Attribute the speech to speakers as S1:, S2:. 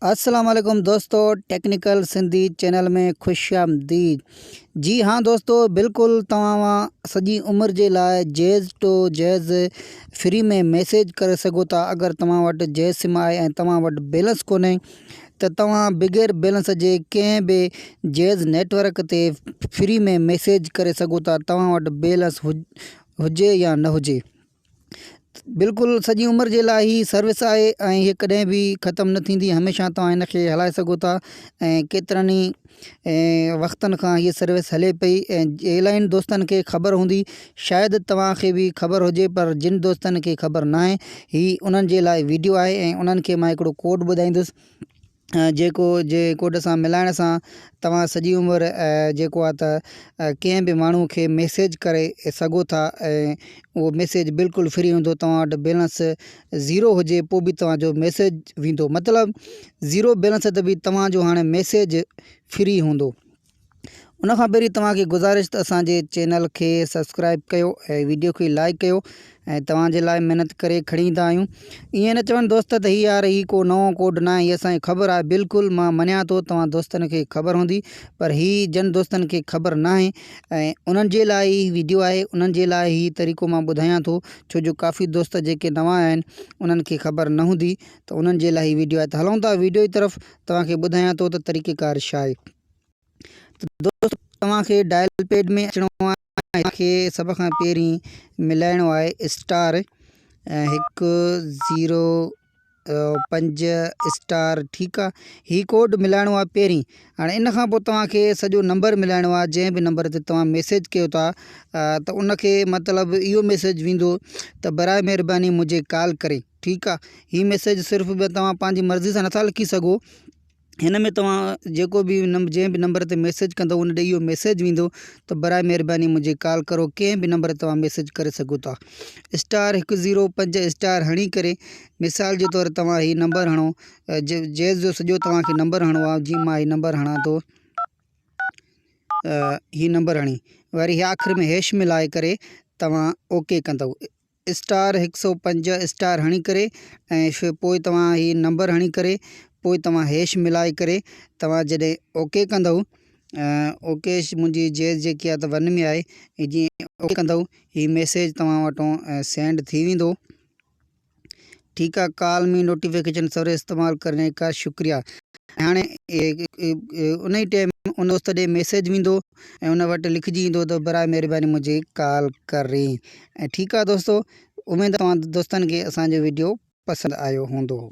S1: السلام عليڪم دوستو ٽيڪنيڪل سنڌي چينل ۾ خوش آمديد جي ها دوستو بلڪل توهان سڄي عمر جي لاء Jazz to Jazz free ۾ message ڪري سگهو ٿا اگر توهان وٽ جيز سم آهي ۽ توهان وٽ بيلنس ڪونهي ته توهان بغير بيلنس جي ڪنهن به جيز نيٽورڪ تي فري ۾ ميسيج ڪري سگهو ٿا توهان وٽ بيلنس هجي يا نه هجي. بلڪل سڄي عمر جي لاء هي سروس آهي ۽ هي ڪڏهن به ختم نه ٿيندي هميشه توهان هن کي هلائي سگهو ٿا ۽ ڪيترن ئي وقتن کان هي سروس هلي پئي ۽ الاهين دوستن کي خبر هوندي شايد توهان کي به خبر هجي پر جن دوستن کي خبر ناهي هي انهن جي لاء ويڊيو آهي ۽ انهن کي مان هڪڙو ڪوڊ ٻڌائيندس جيڪو جي ڪوڊ سان ملائڻ سان توهان سڄي عمر جيڪو آ ته ڪنهن به ماڻهو کي ميسيج ڪري سگهو ٿا ۽ اهو ميسيج بلڪل فري هوندو توهان وٽ بيلنس زيرو هجي پوء به توهان جو ميسيج ويندو مطلب زيرو بيلنس تي به توهان جو هاڻي ميسيج فري هوندو. ان کان پهرين توهان کي گذارش ته اسان جي چينل کي سبسڪرائب ڪيو ۽ ويڊيو کي لائڪ ڪيو ۽ توهان جي لاء محنت ڪري کڻي ايندا آهيون ائين نه چون دوست ته هي يار هي ڪو نئون ڪوڊ نه آهي هي اسان کي خبر آهي بلڪل مان مڃان ٿو توهان دوستن کي خبر هوندي پر هي جن دوستن کي خبر نه آهي ۽ انهن جي لاء هي ويڊيو آهي انهن جي لاء هي طريقو مان ٻڌايان ٿو ڇو جو ڪافي دوست جيڪي نوان آهن انهن کي خبر نه هوندي ته انهن جي لاء هي ويڊيو آهي ته هلون ٿا ويڊيو جي طرف توهان کي ٻڌايان ٿو ته طريقيڪار ڇا آهي. ته دوستو توهان کي ڊائل پيڊ ۾ اچڻو آهي توهان کي سڀ کان پهرين ملائڻو آهي اسٽار هڪ زيرو پنج اسٽار ٺيڪ آهي هي ڪوڊ ملائڻو آهي پهرين هاڻي ان کان پوء توهان کي سڄو نمبر ملائڻو آهي جنهن به نمبر تي توهان ميسيج ڪيو ٿا ته ان کي مطلب اهو ميسيج ويندو ته برائي مهرباني مجهي ڪال ڪري ٺيڪ آهي هي ميسيج صرف توهان پنهنجي مرضي سان نٿا لکي سگهو هن ۾ توهان جيڪو به جنهن به نمبر تي ميسيج ڪندو ان ڏي اهو ميسيج ويندو ته برائي مهرباني منهنجي ڪال ڪرو ڪنهن به نمبر تي توهان ميسيج ڪري سگهو ٿا اسٽار هڪ زيرو پنج اسٽار هڻي ڪري مثال جي طور توهان هي نمبر هڻو جيز جو سڄو توهان کي نمبر هڻو آهي جيئن مان هي نمبر هڻان ٿو هي نمبر هڻي وري هي آخر ۾ هيش ملائي ڪري توهان اوڪي ڪندو اسٽار هڪ سئو پنج اسٽار هڻي ڪري ۽ پوء توهان هي نمبر هڻي ڪري پوء توهان هيش ملائي ڪري توهان جڏهن اوڪي ڪندؤ اوڪي منهنجي جيز جيڪي آهي ته ون ۾ آهي جيئن اوڪي ڪندؤ هي ميسيج توهان وٽون سينڊ ٿي ويندو ٺيڪ آهي ڪال مي نوٽيفڪيشن سروس استعمال ڪرني کا شڪريا هاڻي ان ئي ٽائيم ان دوست ڏي ميسيج ويندو ۽ ان وٽ لکجي ايندو ته برائي مهرباني منهنجي ڪال ڪرين ۽ ٺيڪ آ دوستو اميد توهان دوستن کي اسان جو ويڊيو پسند آيو هوندو.